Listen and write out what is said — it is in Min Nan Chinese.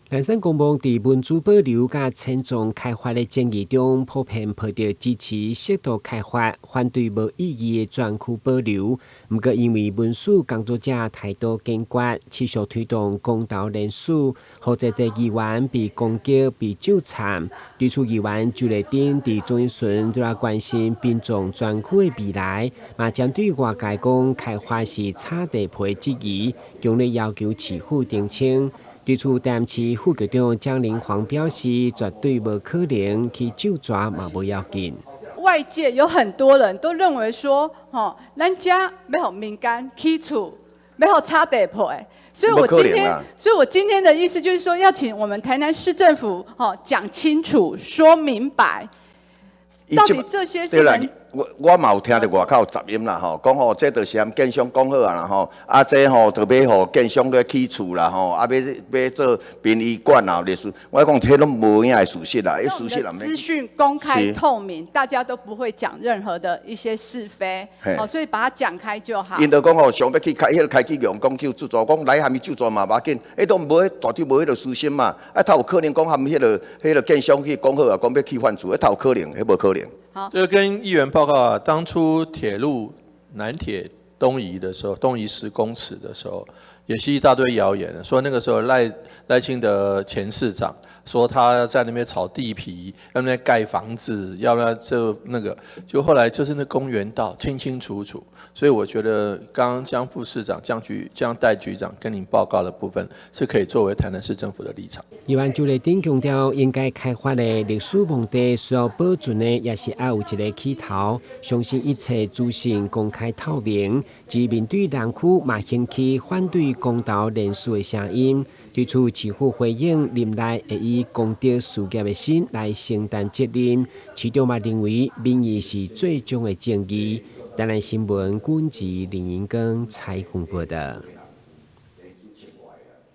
南山公墓佇文資保留佮遷葬開發的爭議中，普遍抱著支持適度開發、反對無意義的專區保留。毋過因為文史工作者態度堅決，持續推動公投連署，予濟濟議員被攻擊、被糾纏。對此議員周麗珍佇總質詢除了關心殯葬專區的未來，嘛針對外界講開發是炒地皮質疑，強烈要求市府澄清。對此，台南市副局長江玲煌表示，絕對無可能去咒蛇嘛無要緊。外界有很多人都認為說，吼，咱遮欲予民間起厝，欲予炒地皮，所以我今天的意思就是說，要請我們台南市政府，吼，講清楚、說明白，到底這些是能。我嘛有聽著外口雜音啦吼，講吼這就是含建商講好啊啦吼，啊這吼就欲予建商咧起厝啦吼，啊欲做殯儀館啊，類似，我講這攏無影的事實啦，彼事實啦。資訊公開透明，大家都不會講任何的一些是非，哦，所以把它講開就好。𪜶就講吼，想欲去開彼个開去用講去咒蛇，講來含伊咒蛇嘛無要緊，彼都無彼大長無彼个私心嘛，啊，他有可能講含彼个建商去講好啊，講欲去換厝，彼他有可能，彼無可能。這個跟議員報告啊，當初鐵路南鐵東移的時候，東移10公尺的時候，也是一大堆謠言，說那個時候賴清德前市長說他在那邊炒地皮，要那邊蓋房子，要不要就那個，就後來就是那公園道清清楚楚。所以我覺得剛剛江副市長、江局、江代局長跟您報告的部分，是可以作為台南市政府的立場。議員周麗珍強調，應該開發的歷史墓地需要保存的，也是愛有一个起頭。相信一切資訊公開透明，而面對南區嘛興起反對公投連署的聲音，對此市府回應，任內會以公德事業的心來承擔責任。市長嘛認為民意是最終的正義。台南新聞，軍籍林英庚採訪報道。